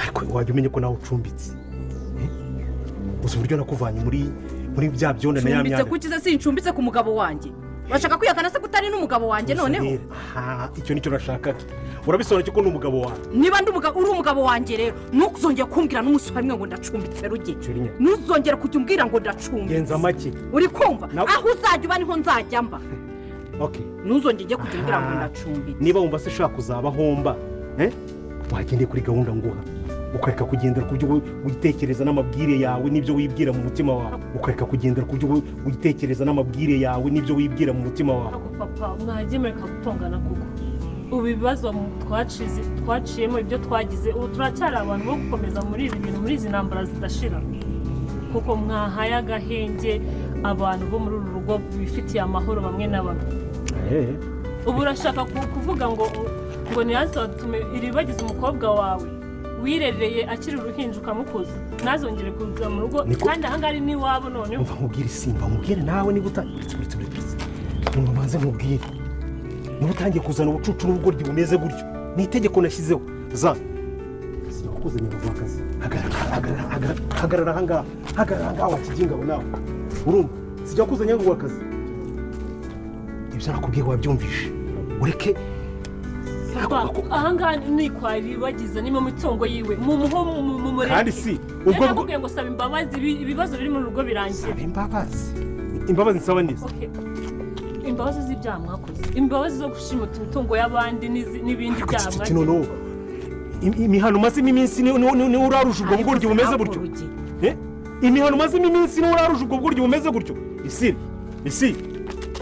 Ariko wajya umenya ko nawe ucumbitse. Eh? Uzi uburyo nakuvanye muri bya byondo na ya Ncumbitse myanda? Kuki se sincumbitse ku mugabo wanjye? Urashaka kwihakana se ko utari n'umugabo wanjye noneho? Aha, icyo nicyo nashakaga. Urabisobanuye ko ni umugabo wawe? Niba ndi umugabo, uri umugabo wanjye rero, ntuzongere kumbwira n'umunsi wa rimwe ngo ndacumbitse, Ruge. Cyurinya. Ntuzongere kujya umbwira ngo ndacumbitse. Genza make. Uri kumva? Aho uzajya uba niho nzajya mba. Ntuzongere ujye kujya umbwira ngo ndacumbitse. Niba wumva se ushaka kuzaba homba, eh? Wagendeye kuri gahunda nguha, ukareka kugendera ku byo witekereza n'amabwire yawe n'ibyo wibwira mu mutima wawe, ukareka kugendera ku byo witekereza n'amabwire yawe n'ibyo wibwira mu mutima wawe. Ariko papa, mwagiye mureka gutongana kuko ubu ibibazo twaciyemo, ibyo twagize, ubu turacyari abantu bo gukomeza muri ibi bintu, muri izi ntambara zidashira? Kuko mwahaye agahenge abantu bo muri uru rugo bifitiye amahoro bamwe na bamwe. Ubu urashaka kuvuga ngo ntiyazatume Iribagiza, umukobwa wawe wirereye akiri uruhinja ukamukuza, ntazongere kuza mu rugo? Kandi ahangaha ni n'iwabo noneho. Umva nkubwire, Simba, nkubwire nawe, niba uretse, uretse, uretse, umva mbanze nkubwire. Niba utangiye kuzana ubucucu n'ubugoryi bumeze gutyo, ni itegeko nashyizeho za sinakuzanye ngo akazi. Hagarara, hagarara, hagarara, hagarara ahangaha, hagarara ahangaha wa kigingabo nawe. Urumva, sijya kuzanye ngo akazi. Ibyo nakubwiye wabyumvishe? Ureke. Papa, ahangaha ni kwa Iribagiza, ni mu mitungo yiwe, mumuho mumureke. Kandi si ubwo ubwo nakubwiye ngo saba imbabazi, ibibazo biri mu rugo birangira. Saba imbabazi? Imbabazi nsaba neza? Okay. Imbabazi z'ibyaha mwakoze, imbabazi zo gushimuta imitungo y'abandi n'ibindi Ariko byaha iki mwagize. Noneho imihano umazemo iminsi ni uraruje ubwo bugoryi bumeze gutyo? Eh? Imihano umazemo iminsi ni uraruje ubwo bugoryi bumeze gutyo? Isi, isi,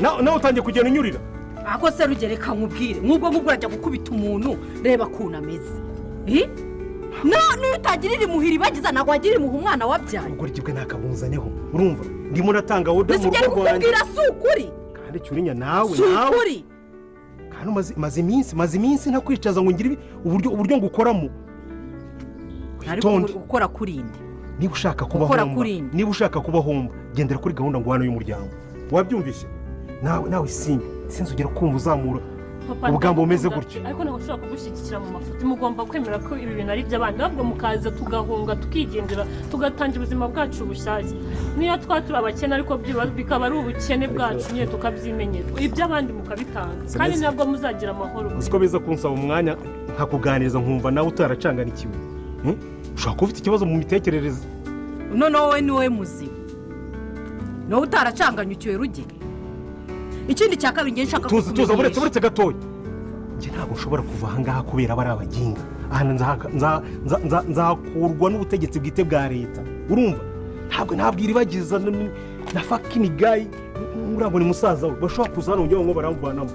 nawe utangiye kugenda unyurira. Ako se Ruge, reka nkubwire, nk'ubwo ngubwo urajya gukubita umuntu, reba ukuntu ameze. Eh? No, niyo utagirira impuhwe Iribagiza, ntabwo wagirira impuhwe umwana wabyaye. Ubugoryi bwe ntakabunzaneho. Urumva, ndimo natanga order Mbese mu ibyo ari rugo rwanjye. kukubwira si ukuri? Kandi cyurinya nawe Si nawe ukuri? Kandi maze iminsi ntakwicaza ngo ngire uburyo ngukoramo. Ariko Witonde. gukora kurinde? Niba ushaka kuba Gukora homba, kurinde. niba ushaka kuba homba, gendera kuri gahunda nguhano y'umuryango. Wabyumvise? Nawe Simbi, sinzongera kumva uzamura Papa, ubugambo bumeze ndagukunda, gutyo. ariko ntabwo ushobora kugushyigikira mu mafuti. Mugomba kwemera ko ibi bintu ari iby'abandi, ahubwo mukaza tugahunga, tukigendera, tugatangira ubuzima bwacu bushyashya. Niyo twaba turi abakene, ariko bikaba ari ubukene bwacu nyine tukabyimenyera, iby'abandi mukabitanga, kandi ntabwo muzagira amahoro. Uzi ko biza kunsaba umwanya nkakuganiriza, nkumva nawe utaracanganikiwe? Hmm? Ushobora kuba ufite ikibazo mu mitekerereze. Noneho wowe ni wowe muzima, ni wowe utaracanganyukiwe, Ruge. Ikindi cya kabiri ngiye nshaka Tuzi, tuza, buretse. kukumenyesha. Buretse gatoya. Njye ntabwo nshobora kuva aha ngaha kubera bari abaginga. Aha nzahakurwa n'ubutegetsi bwite bwa leta. Urumva, ntabwo nabwira Iribagiza na fucking guy uriya ngo ni musaza we bashobora kuza hano ngo baramvanamo.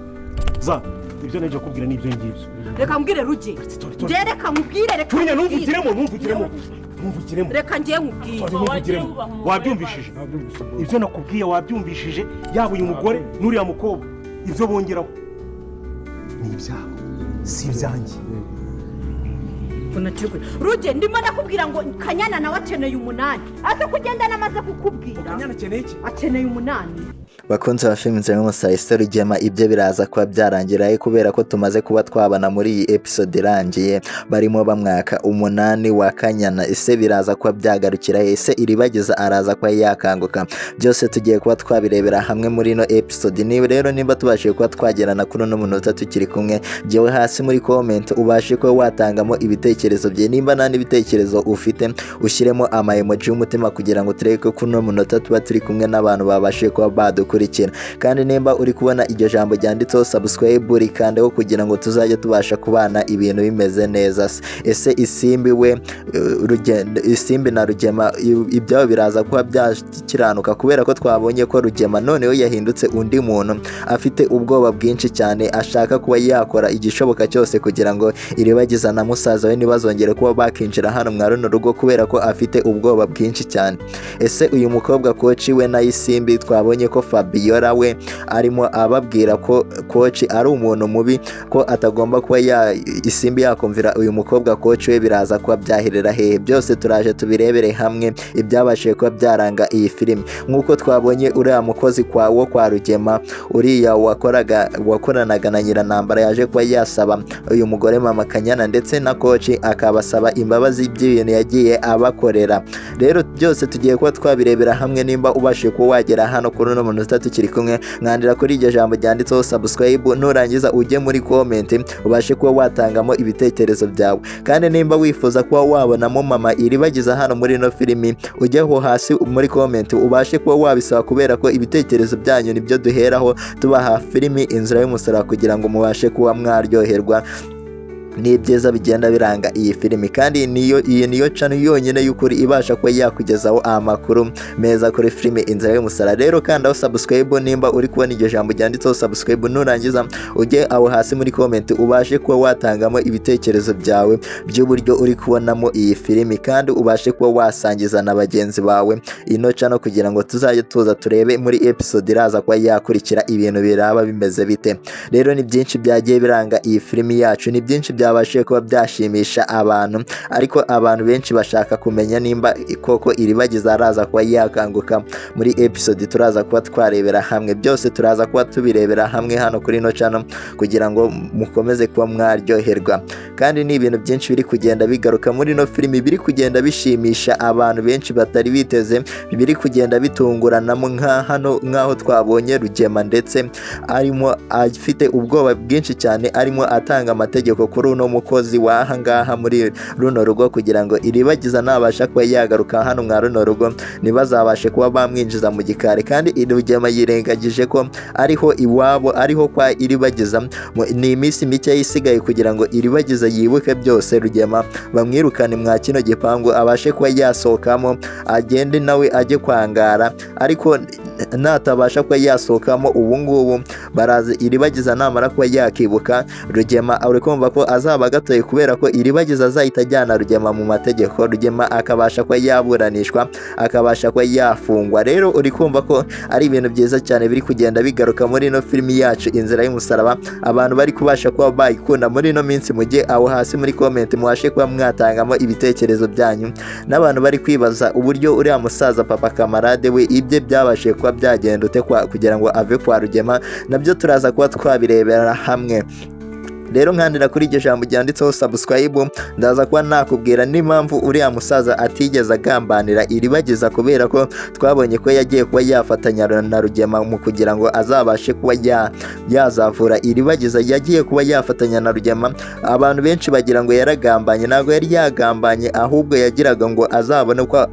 Za ibyo naje kubwira ni ibyo ngibyo. Reka mbwire, Ruge. Tore, tore. Njye reka nkubwire, reka Cyurinya, nkubwire. ntuvugiremo, ntuvugiremo, ntuvugiremo. Reka ngiye nkubwire. Tore, ntuvugiremo. Wabyumvishije ibyo nakubwiye? Wabyumvishije? Yaba uyu mugore n'uriya mukobwa, ibyo bongeraho ni ibyabo, si ibyanjye. Ruge, ndimo ndakubwira ngo Kanyana nawe akeneye umunani, aze kugenda namaze kukubwira. Kanyana akeneye iki? Akeneye umunani. Bakunzi ba filime Nzira y'Umusarisi, Rugema ibyo biraza kuba byarangira, kubera ko tumaze kuba twabana muri iyi episode irangiye barimo bamwaka umunani wa Kanyana. Ese biraza kuba byagarukira he? Ese Iribagiza araza kuba yakanguka? Byose tugiye kuba twabirebera hamwe muri ino episode. Niba rero nimba tubashije kuba twagerana kuri uno munota tukiri kumwe, jyewe hasi muri comment ubashe kuba watangamo ibitekerezo bye. Nimba nta n'ibitekerezo ufite, ushyiremo ama emoji y'umutima kugira ngo turebe ko kuri uno munota tuba turi kumwe n'abantu babashije kuba badukurikira. Kandi nimba uri kubona iryo jambo ryanditseho subscribe, rikandeho kugira ngo tuzajye tubasha kubana ibintu bimeze neza. Ese Isimbi we, Isimbi na Rugema ibyabo biraza kuba byakiranuka? Kubera ko twabonye ko Rugema noneho yahindutse undi muntu, afite ubwoba bwinshi cyane, ashaka kuba yakora igishoboka cyose kugira ngo Iribagiza na musaza we ntibazongere kuba bakinjira hano mwa runo rugo, kubera ko afite ubwoba bwinshi cyane. Ese uyu mukobwa Coach we na Isimbi, twabonye ko Fabiola we arimo ababwira ko Coach ari umuntu mubi, ko atagomba kuba ya Isimbi yakumvira uyu mukobwa Coach we, biraza kuba byaherera hehe? Byose turaje tubirebere hamwe ibyabashije kuba byaranga iyi filime. Nk'uko twabonye uriya mukozi kwa wo kwa Rugema, uriya wakoraga wakoranaga na Nyiranambara, yaje kuba yasaba uyu mugore mama Kanyana ndetse na Coach. bugufi akabasaba imbabazi by'ibintu yagiye abakorera. Rero byose tugiye kuba twabirebera hamwe. Nimba ubashije kuba wagera hano kuri uno munota tukiri kumwe, mwandira kuri iryo jambo ryanditseho subscribe, nurangiza ujye muri comment ubashe kuba watangamo ibitekerezo byawe. Kandi nimba wifuza kuba wabonamo mama Iribagiza hano muri ino filimi, ujyeho hasi muri comment ubashe kuba wabisaba, kubera ko ibitekerezo byanyu nibyo duheraho tubaha filimi Inzira y'Umusaraba kugira ngo mubashe kuba mwaryoherwa n'ibyiza bigenda biranga iyi filimi. Kandi niyo iyi niyo channel yonyine y'ukuri ibasha kuba yakugezaho amakuru meza kuri filimi Inzira y'Umusaraba. Rero kandi aho subscribe, nimba uri kubona iryo jambo ryanditseho subscribe, nurangiza ujye aho hasi muri comment ubashe kuba watangamo ibitekerezo byawe by'uburyo uri kubonamo iyi filimi, kandi ubashe kuba wasangiza na bagenzi bawe ino channel kugira ngo tuzajye tuza turebe muri episode iraza kuba yakurikira ibintu biraba bimeze bite. Rero ni byinshi byagiye biranga iyi filimi yacu, ni byinshi byabashije kuba byashimisha abantu, ariko abantu benshi bashaka kumenya nimba koko Iribagiza araza kuba yakanguka muri episode turaza kuba twarebera hamwe. Byose turaza kuba tubirebera hamwe hano kuri ino channel kugira ngo mukomeze kuba mwaryoherwa. Kandi ni ibintu byinshi biri kugenda bigaruka muri ino filimi, biri kugenda bishimisha abantu benshi batari biteze, biri kugenda bitunguranamo, nka hano nk'aho twabonye Rugema ndetse arimo afite ubwoba bwinshi cyane, arimo atanga amategeko kuri uno mukozi w'aha ngaha muri runo rugo kugira ngo Iribagiza nabasha kuba yagaruka hano mwa runo rugo ntibazabashe kuba bamwinjiza mu gikari. Kandi Rugema yirengagije ko ariho iwabo, ariho kwa Iribagiza. Ni iminsi mike isigaye kugira ngo Iribagiza yibuke byose, Rugema bamwirukane mwa kino gipangu, abashe kuba yasohokamo agende nawe ajye kwangara. Ariko natabasha kuba yasohokamo ubu ngubu, baraza Iribagiza namara kuba yakibuka, Rugema uri kumva ko azaba agatoye, kubera ko Iribagiza azahita ajyana Rugema mu mategeko, Rugema akabasha kuba yaburanishwa, akabasha kuba yafungwa. Rero uri kumva ko ari ibintu byiza cyane biri kugenda bigaruka muri ino filimi yacu Inzira y'Umusaraba. Abantu bari kubasha kuba bayikunda muri ino minsi, mujye aho hasi muri comment mubashe kuba mwatangamo ibitekerezo byanyu. N'abantu bari kwibaza uburyo uriya musaza papa Kamarade we ibye byabashije kuba byagenda ute kugira ngo ave kwa Rugema, nabyo turaza kuba twabirebera hamwe. Rero nkandira kuri iryo jambo ryanditseho subscribe, ndaza kuba nakubwira n'impamvu uriya musaza atigeze agambanira Iribagiza, kubera ko twabonye ko yagiye kuba yafatanya na Rugema mu kugira ngo azabashe kuba yazavura Iribagiza. Yagiye kuba yafatanya na Rugema, abantu benshi bagira ngo yaragambanye. Ntabwo yari yagambanye, ahubwo yagiraga ngo azabone uko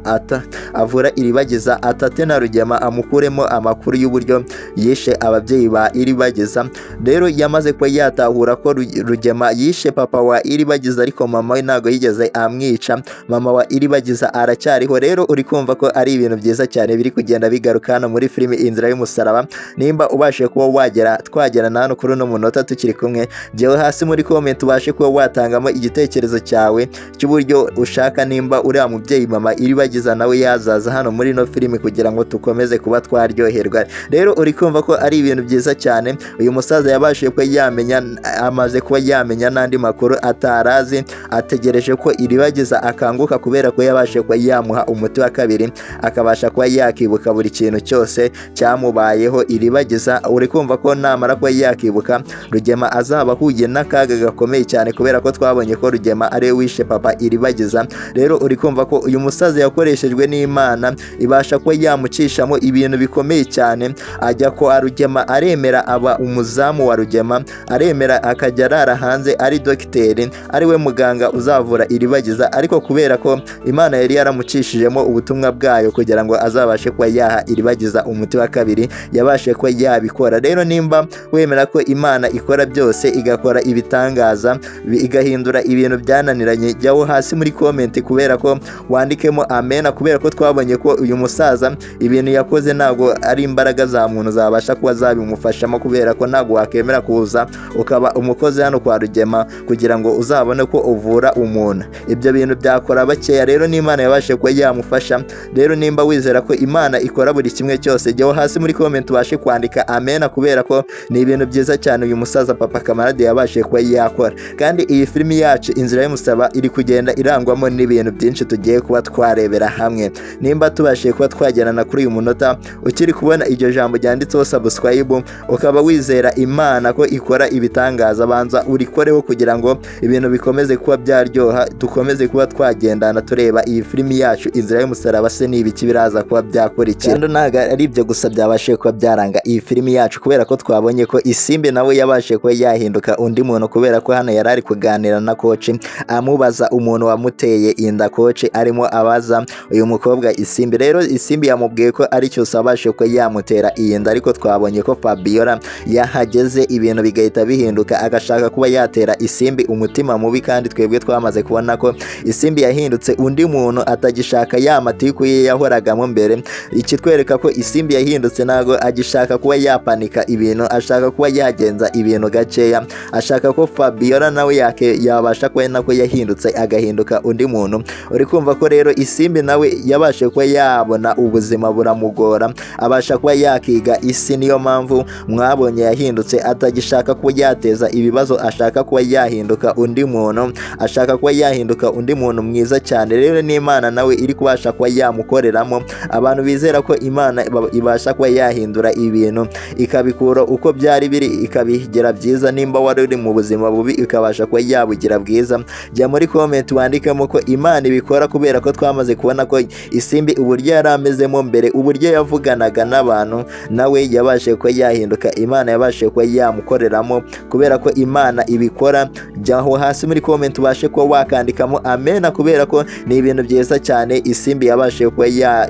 avura Iribagiza, atate na Rugema amukuremo amakuru y'uburyo yishe ababyeyi ba Iribagiza. Rero yamaze kuba yatahura ko Rugema yishe papa wa Iribagiza, ariko mama we ntabwo yigeze amwica, mama wa Iribagiza aracyariho. Rero uri kumva ko ari ibintu byiza cyane biri kugenda bigaruka hano muri filimi Inzira y'Umusaraba. Nimba ubashije kuba wagera twagera na hano kuri uno munota tukiri kumwe, jyewe hasi muri comment ubashe kuba watangamo igitekerezo cyawe cy'uburyo ushaka nimba uriya mubyeyi mama Iribagiza nawe yazaza hano muri ino filimi kugira ngo dukomeze kuba twaryoherwa. Rero uri kumva ko ari ibintu byiza cyane. Uyu musaza yabashije kuba yamenya, amaze kuba yamenya n'andi makuru atarazi, ategereje ko Iribagiza akanguka, kubera ko yabashije kuba yamuha umuti wa kabiri akabasha kuba yakibuka buri kintu cyose cyamubayeho. Iribagiza uri kumva ko namara kuba yakibuka, Rugema azaba ahuye n'akaga gakomeye cyane, kubera ko twabonye ko Rugema ari we wishe papa Iribagiza. Rero uri kumva ko uyu musaza yakoreshejwe n'Imana, ibasha kuba yamucishamo ibintu bikomeye cyane, ajya ko Rugema aremera aba umuzamu wa Rugema, aremera akajya arara hanze ari dogiteri, ari we muganga uzavura Iribagiza. Ariko kubera ko Imana yari yaramucishijemo ubutumwa bwayo kugira ngo azabashe kuba yaha Iribagiza umuti wa kabiri, yabashe kuba yabikora. Rero nimba wemera ko Imana ikora byose, igakora ibitangaza, igahindura ibintu byananiranye, jyaho hasi muri comment kubera ko wandikemo amena, kubera ko twabonye ko uyu musaza ibintu yakoze ntabwo ari imbaraga za muntu zabasha kuba zabimufashamo, kubera ko ntabwo wakemera kuza ukaba umukozi hano kwa Rugema kugira ngo uzabone ko uvura umuntu. Ibyo bintu byakora bakeya. Rero n'Imana yabashe kuba yamufasha. Rero nimba wizera ko Imana ikora buri kimwe cyose, jyaho hasi muri comment ubashe kwandika amena, kubera ko ni ibintu byiza cyane uyu musaza papa Kamarade yabashije kuba yakora. Kandi iyi filimi yacu Inzira y'Umusaraba iri kugenda irangwamo n'ibintu byinshi tugiye kuba twarebera hamwe. Nimba tubashije kuba twagerana kuri uyu munota ukiri kubona iryo jambo ryanditseho subscribe, ukaba wizera Imana ko ikora ibitangaza, banza Banza urikoreho kugira ngo ibintu bikomeze kuba byaryoha, dukomeze kuba twagendana tureba iyi filimi yacu Inzira y'Umusaraba. Se ni ibiki biraza kuba byakurikira? Kandi ntabwo ari ibyo gusa byabashije kuba byaranga iyi filimi yacu, kubera ko twabonye ko Isimbi nawe yabashije kuba yahinduka undi muntu, kubera ko hano yari ari kuganira na coach, amubaza umuntu wamuteye inda. Coach arimo abaza uyu mukobwa Isimbi. Rero Isimbi yamubwiye ko ari Cyusa wabashije kuba yamutera iyi nda, ariko twabonye ko Fabiola yahageze ibintu bigahita bihinduka, agashaka kuba yatera Isimbi umutima mubi. Kandi twebwe twamaze kubona ko Isimbi yahindutse undi muntu, atagishaka ya matiku ye yahoragamo mbere. Ikitwereka ko Isimbi yahindutse, ntabwo agishaka kuba yapanika ibintu, ashaka kuba yagenza ibintu gakeya, ashaka ko Fabiola nawe yabasha kuba nako yahindutse, agahinduka undi muntu. Uri kumva ko rero Isimbi nawe yabashe kuba yabona ubuzima buramugora, abasha kuba yakiga isi. Niyo mpamvu mwabonye yahindutse, atagishaka kuba yateza ibibazo, ashaka kuba yahinduka undi muntu, ashaka kuba yahinduka undi muntu mwiza cyane. Rero n'Imana nawe iri kubasha kuba yamukoreramo. Abantu bizera ko Imana ibasha kuba yahindura ibintu, ikabikura uko byari biri ikabigira byiza, nimba wari uri mu buzima bubi ikabasha kuba yabugira bwiza, jya muri comment wandikemo ko Imana ibikora, kubera ko twamaze kubona ko Isimbi uburyo yari amezemo mbere, uburyo yavuganaga n'abantu, nawe yabashije kuba yahinduka, Imana yabashije kuba yamukoreramo, kubera ko Imana ibikora. Jya aho hasi muri comment ubashe kuba wakandikamo amena, kubera ko ni ibintu byiza cyane. Isimbi yabashije kuba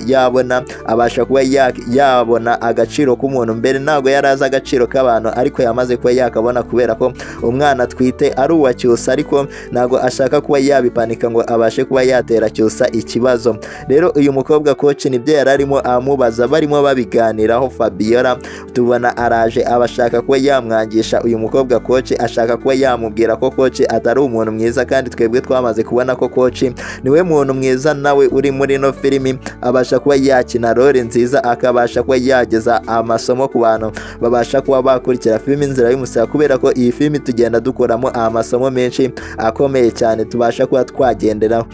yabona, abasha kuba yabona agaciro k'umuntu. Mbere ntabwo yari azi agaciro k'abantu, ariko yamaze kuba yakabona, kubera ko umwana atwite ari uwa Cyusa, ariko ntabwo ashaka kuba yabipanika ngo abashe kuba yatera Cyusa ikibazo. Rero uyu mukobwa coach nibyo yari arimo amubaza, barimo babiganiraho. Fabiola tubona araje, abashaka kuba yamwangisha uyu mukobwa coach, ashaka kuba yamubwira ko coach atari umuntu mwiza, kandi twebwe twamaze kubona ko coach niwe muntu mwiza nawe uri muri ino filimi, abasha kuba yakina role nziza, akabasha kuba yageza amasomo ku bantu babasha kuba bakurikira filimi Inzira y'Umusaraba, kubera ko iyi filimi tugenda dukuramo amasomo menshi akomeye cyane tubasha kuba twagenderaho.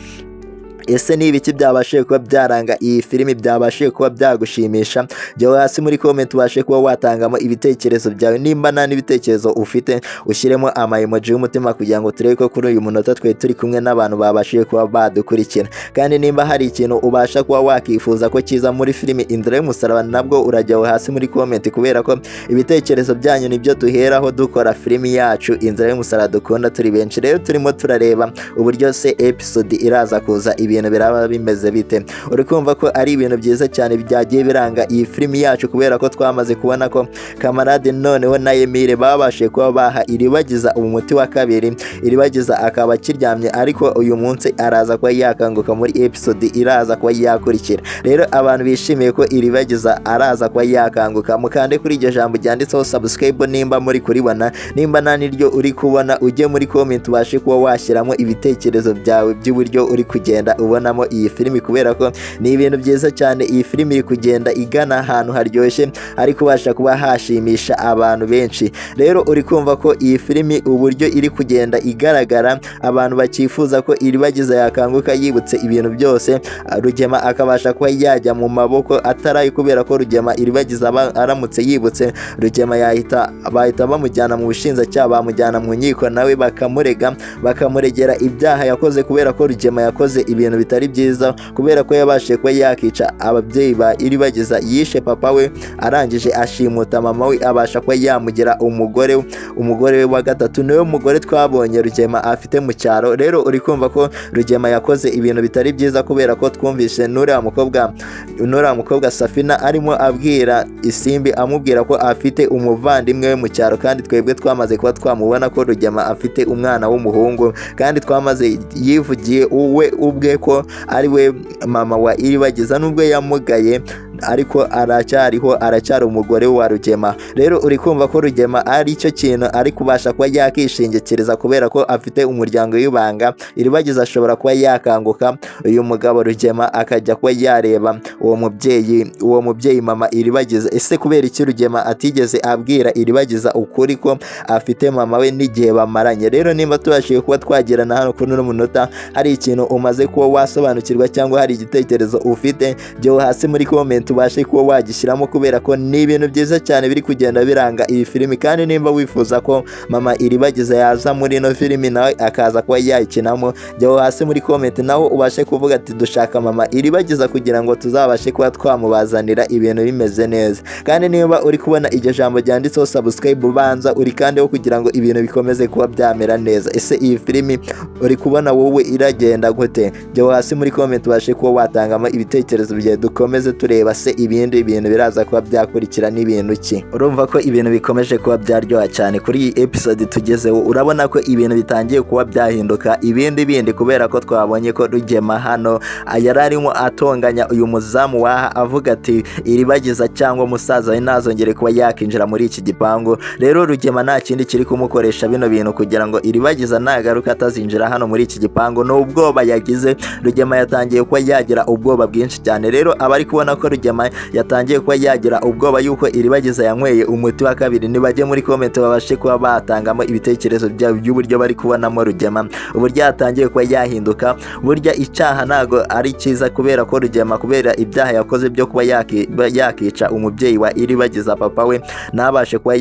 Ese ni ibiki byabashije kuba byaranga iyi filimi, byabashije kuba byagushimisha? Jya hasi muri comment ubashe kuba watangamo ibitekerezo byawe. Nimba nta n'ibitekerezo ufite, ushyiremo ama emoji y'umutima kugira ngo turebe ko kuri uyu munota twe turi kumwe n'abantu babashije kuba badukurikira. Kandi nimba hari ikintu ubasha kuba wakifuza ko kiza muri filimi Inzira y'Umusaraba, nabwo urajya aho hasi muri comment, kubera ko ibitekerezo byanyu nibyo duheraho dukora filimi yacu Inzira y'Umusaraba dukunda turi benshi. Rero turimo turareba uburyo se episode iraza kuza, ibintu biraba bimeze bite. Uri kumva ko ari ibintu byiza cyane byagiye biranga iyi filimi yacu, kubera ko twamaze kubona ko Kamarade noneho na Emile babashije kuba baha Iribagiza umuti wa kabiri, Iribagiza akaba akiryamye, ariko uyu munsi araza kuba yakanguka muri episode iraza kuba yakurikira. Rero abantu bishimiye ko Iribagiza araza kuba yakanguka, mukande kuri iryo jambo ryanditseho subscribe nimba muri kuribona. Nimba nta niryo uri kubona, ujye muri comment ubashe kuba washyiramo ibitekerezo byawe by'uburyo uri kugenda ubonamo iyi filimi, kubera ko ni ibintu byiza cyane. Iyi filimi iri kugenda igana ahantu haryoshye, ari kubasha kuba hashimisha abantu benshi. Rero uri kumva ko iyi filimi uburyo iri kugenda igaragara, abantu bakifuza ko Iribagiza yakanguka yibutse ibintu byose, Rugema akabasha kuba yajya mu maboko atarayi, kubera ko Rugema, Iribagiza aramutse yibutse, Rugema yahita bahita bamujyana mu bushinjacyaha, bamujyana mu nkiko, nawe bakamurega, bakamuregera ibyaha yakoze, kubera ko Rugema yakoze ibintu bitari byiza, kubera ko yabashije kuba yakica ababyeyi ba Iribagiza. Yishe papa we, arangije ashimuta mama we, abasha kuba yamugira umugore we wa gatatu. Niwe mugore twabonye Rugema afite mu cyaro. Rero uri kumva ko Rugema yakoze ibintu bitari byiza, kubera ko twumvise n'uriya mukobwa Safina arimo abwira Isimbi, amubwira ko afite umuvandimwe we mu cyaro, kandi twebwe twamaze kuba twamubona ko Rugema afite umwana w'umuhungu, kandi twamaze yivugiye we ubwe ko ari we mama wa Iribagiza. Nubwo yamugaye, ariko aracyariho, aracyari umugore wa Rugema. Rero uri kumva ko Rugema ari cyo kintu ari kubasha kuba yakishingikiriza, kubera ko afite umuryango w'ibanga. Iribagiza ashobora kuba yakanguka, uyu mugabo Rugema akajya kuba yareba uwo mubyeyi mama Iribagiza. Ese kubera iki Rugema atigeze abwira Iribagiza ukuri ko afite mama we n'igihe bamaranye? Rero nimba tubashije kuba twagirana hano kuri uno munota, hari ikintu umaze kuba wasobanukirwa cyangwa hari igitekerezo ufite, jya hasi muri comment. ubashe kuba wagishyiramo, kubera ko ni ibintu byiza cyane biri kugenda biranga iyi filimi. Kandi nimba wifuza ko mama Iribagiza yaza muri ino filimi nawe akaza kuba yayikinamo, jya hasi muri comment naho ubashe kuvuga ati dushaka mama Iribagiza kugira ngo tuzabashe kuba twamubazanira ibintu bimeze neza. Kandi niba uri kubona iryo jambo ryanditseho subscribe, ubanza uri kandi kugira ngo ibintu bikomeze kuba byamera neza. Ese iyi filimi uri kubona wowe iragenda gute? Jya hasi muri comment ubashe kuba watangamo ibitekerezo byawe, dukomeze tureba se ibindi bintu biraza kuba byakurikira n'ibintu ki. Urumva ko ibintu bikomeje kuba byaryoha cyane kuri iyi episode tugezeho. Urabona ko ibintu bitangiye kuba byahinduka ibindi bindi, kubera ko twabonye ko Rugema hano yari arimo atonganya uyu muzamu waha, avuga ati Iribagiza cyangwa musaza we ntazongere kuba yakinjira muri iki gipangu. Rero Rugema nta kindi kiri kumukoresha bino bintu kugira ngo Iribagiza nagaruka atazinjira hano muri iki gipangu, ni ubwoba yagize. Rugema yatangiye kuba yagira ubwoba bwinshi cyane. Rero abari kubona ko Rugema yatangiye kuba yagira ubwoba yuko Iribagiza yanyweye umuti wa kabiri, nibajye muri comment babashe kuba batangamo ibitekerezo byabo by'uburyo bari kubonamo Rugema, uburyo yatangiye kuba yahinduka. Burya icyaha ntago ari cyiza, kubera ko Rugema kubera ibyaha yakoze byo kuba yakica umubyeyi wa Iribagiza, papa we, ntabashe kuba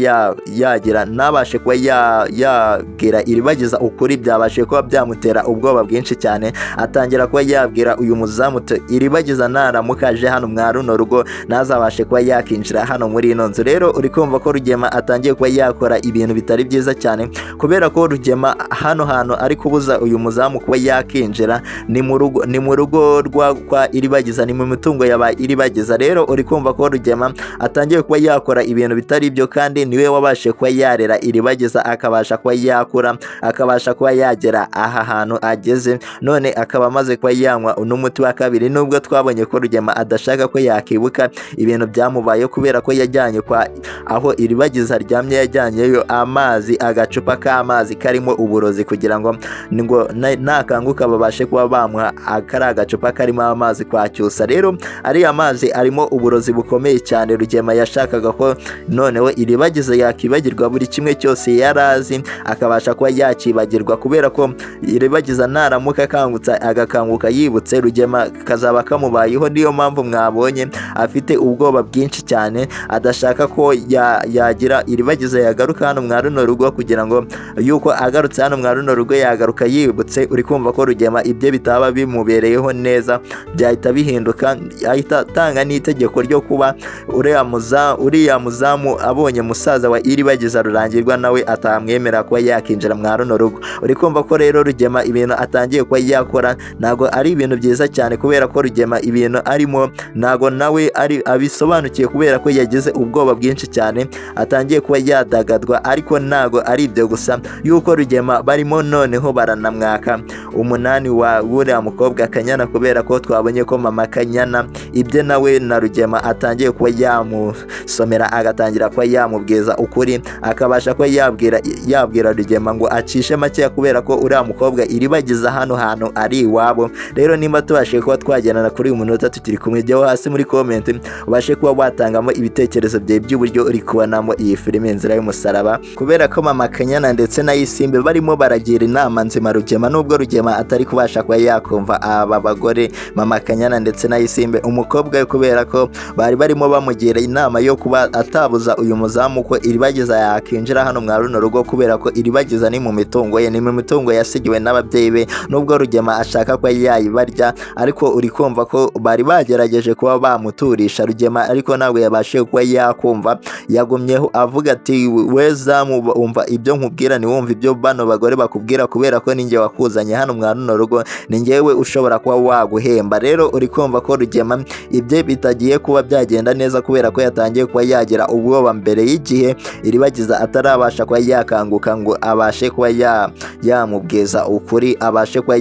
yagira, ntabashe kuba yabwira Iribagiza ukuri, byabashe kuba byamutera ubwoba bwinshi cyane. Atangira kuba yabwira uyu muzamu uti Iribagiza naramuka aje hano mwa runo rugo ntazabashe kuba yakinjira hano muri ino nzu. Rero uri kumva ko Rugema atangiye kuba yakora ibintu bitari byiza cyane, kubera ko Rugema hano hantu ari kubuza uyu muzamu kuba yakinjira ni mu rugo rwa kwa Iribagiza, ni mu mitungo ya Iribagiza. Rero uri kumva ko Rugema atangiye kuba yakora ibintu bitari byo, kandi niwe wabashe kuba yarera Iribagiza, akabasha kuba yakura, akabasha kuba yagera aha hantu ageze, none akaba amaze kuba yanywa n'umuti wa kabiri. Nubwo twabonye ko Rugema adashaka ko yakibuka ibintu byamubayeho, kubera ko yajyanye kwa aho Iribagiza aryamye, yajyanyeyo amazi, agacupa k'amazi karimo uburozi, kugira ngo nakanguka babashe kuba bamuha akari agacupa karimo amazi kwa Cyusa. Rero ariya mazi arimo uburozi bukomeye cyane. Rugema yashakaga ko noneho Iribagiza yakibagirwa buri kimwe cyose yari azi, akabasha kuba yakibagirwa, kubera ko Iribagiza naramuka akangutse, agakanguka yibutse, Rugema kazaba kamubayeho. Niyo mpamvu mwabonye afite ubwoba bwinshi cyane, adashaka ko yagira Iribagiza yagaruka hano mwa runo rugo, kugira ngo yuko agarutse hano mwa runo rugo yagaruka yibutse. Uri kumva ko Rugema ibyo bitaba bimubereyeho neza, byahita bihinduka, ahita atanga n'itegeko ryo kuba uriya muzamu abonye musaza wa Iribagiza Rurangirwa nawe atamwemera kuba yakinjira mwa runo rugo. Uri kumva ko rero Rugema ibintu atangiye kuba yakora ntabwo ari ibintu byiza cyane, kubera ko Rugema ibintu arimo ntabwo nawe ari abisobanukiye, kubera ko yagize ubwoba bwinshi cyane, atangiye kuba yadagadwa. Ariko ntabwo ari ibyo gusa, yuko Rugema barimo noneho baranamwaka umunani wa wuriya mukobwa Kanyana, kubera ko twabonye ko mama Kanyana ibye nawe na Rugema atangiye kuba yamusomera, agatangira kuba yamubwiza ukuri, akabasha kuba yabwira Rugema ngo acishe makeya, kubera ko uriya mukobwa Iribagiza hano hantu ari iwabo. Rero nimba tubashije kuba twagendana kuri uyu munota tukiri kumwe, jyaho hasi muri comment ubashe kuba watangamo ibitekerezo byawe by'uburyo uri kubonamo iyi filime Inzira y'Umusaraba, kubera ko mama Kanyana ndetse na Isimbi barimo baragira inama nzima Rugema, nubwo Rugema atari kubasha kuba yakumva aba bagore mama Kanyana ndetse na Isimbi umukobwa we, kubera ko bari barimo bamugira inama yo kuba atabuza uyu muzamu ko Iribagiza yakinjira hano mwa runo rugo, kubera ko Iribagiza ni mu mitungo ye, ni mu mitungo yasigiwe n'ababyeyi be. Nubwo Rugema ashaka kuba yayibarya, ariko uri kumva ko bari bagerageje kuba bamuturisha Rugema, ariko ntabwo yabashije kuba yakumva. Yagumyeho avuga ati we zamu, umva ibyo nkubwira, ntiwumve ibyo bano bagore bakubwira, kubera ko ninjye wakuzanye hano mwa runo rugo, ni njyewe ushobora kuba waguhemba. Rero uri kumva ko Rugema ibye bitagiye kuba byagenda neza, kubera ko yatangiye kuba yagira ubwoba mbere y'igihe, Iribagiza atarabasha kuba yakanguka ngo abashe kuba yamubwiza ukuri, abashe kuba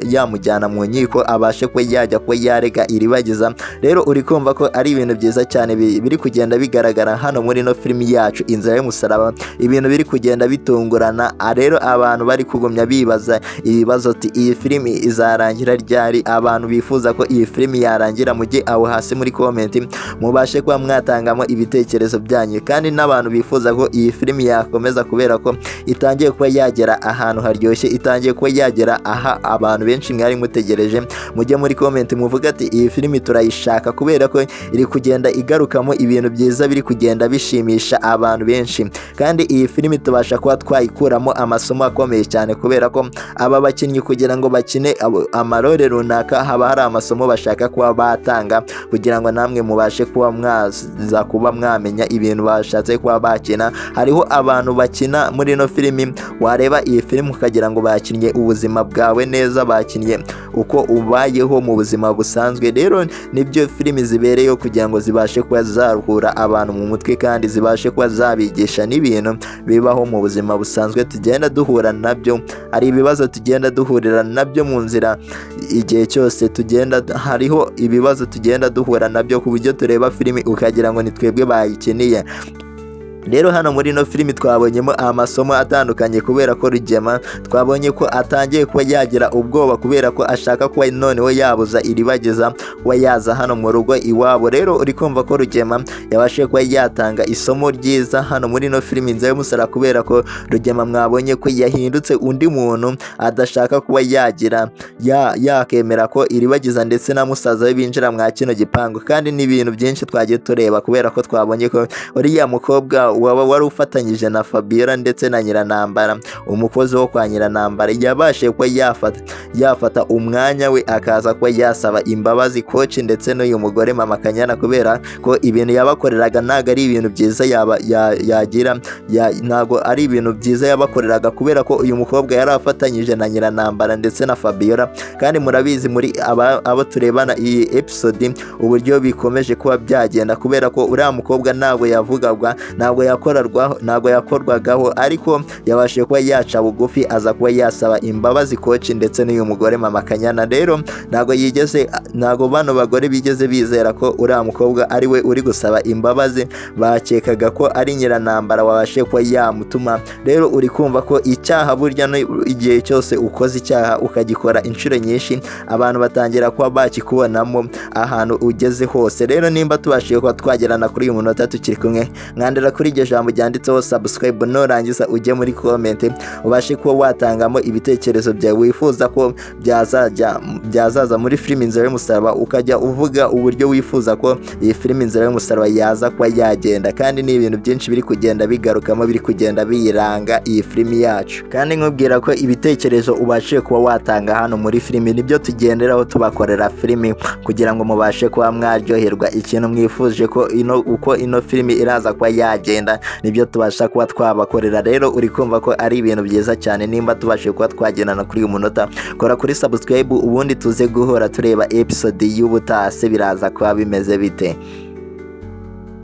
yamujyana mu nkiko, abashe kuba yajya kuba yarega Iribagiza. Rero uri kumva ko ari ibintu byiza cyane biri kugenda bigaragara hano muri ino filimi yacu Inzira y'Umusaraba, ibintu biri kugenda bitungurana. Rero abantu bari kugumya bibaza ibibazo ati iyi filimi izarangira ryari? Abantu bifuza ko iyi filimi yarangira, mujye aho hasi muri comment mubashe kuba mwatangamo ibitekerezo byanyu. Kandi n'abantu bifuza ko iyi filimi yakomeza, kubera ko itangiye kuba yagera ahantu haryoshye, itangiye kuba yagera aha abantu benshi mwari mutegereje, mujye muri comment muvuga ati iyi filimi turayishaka, kubera ko kubera ko iri kugenda igarukamo ibintu byiza biri kugenda bishimisha abantu benshi. Kandi iyi filimi tubasha kuba twayikuramo amasomo akomeye cyane, kubera ko aba bakinnyi kugira ngo bakine amarore runaka haba hari amasomo bashaka kuba batanga, kugira ngo namwe mubashe kuba mwaza kuba mwamenya ibintu bashatse kuba bakina. Hariho abantu bakina muri ino filimi, wareba iyi filimi ukagira ngo bakinnye ubuzima bwawe neza, bakinnye uko ubayeho mu buzima busanzwe. Rero nibyo filimi zibereyeho, kugira ngo zibashe kuba zaruhura abantu mu mutwe, kandi zibashe kuba zabigisha n'ibintu bibaho mu buzima busanzwe tugenda duhura nabyo. Hari ibibazo tugenda duhurira nabyo mu nzira igihe cyose tugenda, hariho ibibazo tugenda duhura nabyo ku buryo tureba filimi ukagira ngo ni twebwe bayikiniye. Rero hano muri ino filimi twabonyemo amasomo atandukanye, kubera ko Rugema twabonye ko atangiye kuba yagira ubwoba, kubera ko ashaka kuba noneho yabuza Iribagiza kuba yaza hano mu rugo iwabo. Rero uri kumva ko Rugema yabashije kuba yatanga isomo ryiza hano muri ino filimi Inzira y'Umusaraba, kubera ko Rugema mwabonye ko yahindutse undi muntu, adashaka kuba yagira yakemera ko Iribagiza ndetse na musaza we binjira mwa kino gipangu. Kandi n'ibintu byinshi twagiye tureba, kubera ko twabonye ko uriya mukobwa waba wari ufatanyije na Fabiola ndetse na Nyiranambara, umukozi wo kwa Nyiranambara, yabashije kuba yafata umwanya we akaza kuba yasaba imbabazi koci ndetse n'uyu mugore mama Kanyana, kubera ko ibintu yabakoreraga ntabwo ari ibintu byiza yaba yagira ntabwo ari ibintu byiza yabakoreraga, kubera ko uyu mukobwa yari afatanyije na Nyiranambara ndetse na Fabiola. Kandi murabizi muri abo turebana iyi episode uburyo bikomeje kuba byagenda, kubera ko uriya mukobwa ntabwo yavugagwa, ntabwo yakorarwaho, ntabwo yakorwagaho, ariko yabashije kuba yaca bugufi aza kuba yasaba imbabazi koci ndetse n'uyu mugore mama Kanyana. Rero ntabwo yigeze, ntabwo bano bagore bigeze bizera ko uriya mukobwa ari we uri gusaba imbabazi, bakekaga ko ari Nyiranambara wabashije kuba yamutuma. Rero uri kumva ko icyaha burya igihe cyose ukoze icyaha ukagikora inshuro nyinshi, abantu batangira kuba bakikubonamo ahantu ugeze hose. Rero nimba tubashije kuba twagerana kuri uyu munota tukiri kumwe, mwandira kuri iryo jambo ryanditseho subscribe, nurangiza ujye muri comment ubashe kuba watangamo ibitekerezo byawe wifuza ko byazaza muri filimi Inzira y'Umusaraba, ukajya uvuga uburyo wifuza ko iyi filimi Inzira y'Umusaraba yaza kuba yagenda. Kandi ni ibintu byinshi biri kugenda bigarukamo, biri kugenda biyiranga iyi filimi yacu. Kandi nkubwira ko ibitekerezo ubashije kuba watanga hano muri filimi nibyo tugenderaho tubakorera filimi, kugira ngo mubashe kuba mwaryoherwa. Ikintu mwifuje ko ino uko ino filimi iraza kuba yagenda nibyo tubasha kuba twabakorera. Rero uri kumva ko ari ibintu byiza cyane. Nimba tubashije kuba twagendana kuri uyu munota, kora kuri subscribe, ubundi tuze guhora tureba episode y'ubutaha. Se biraza kuba bimeze bite?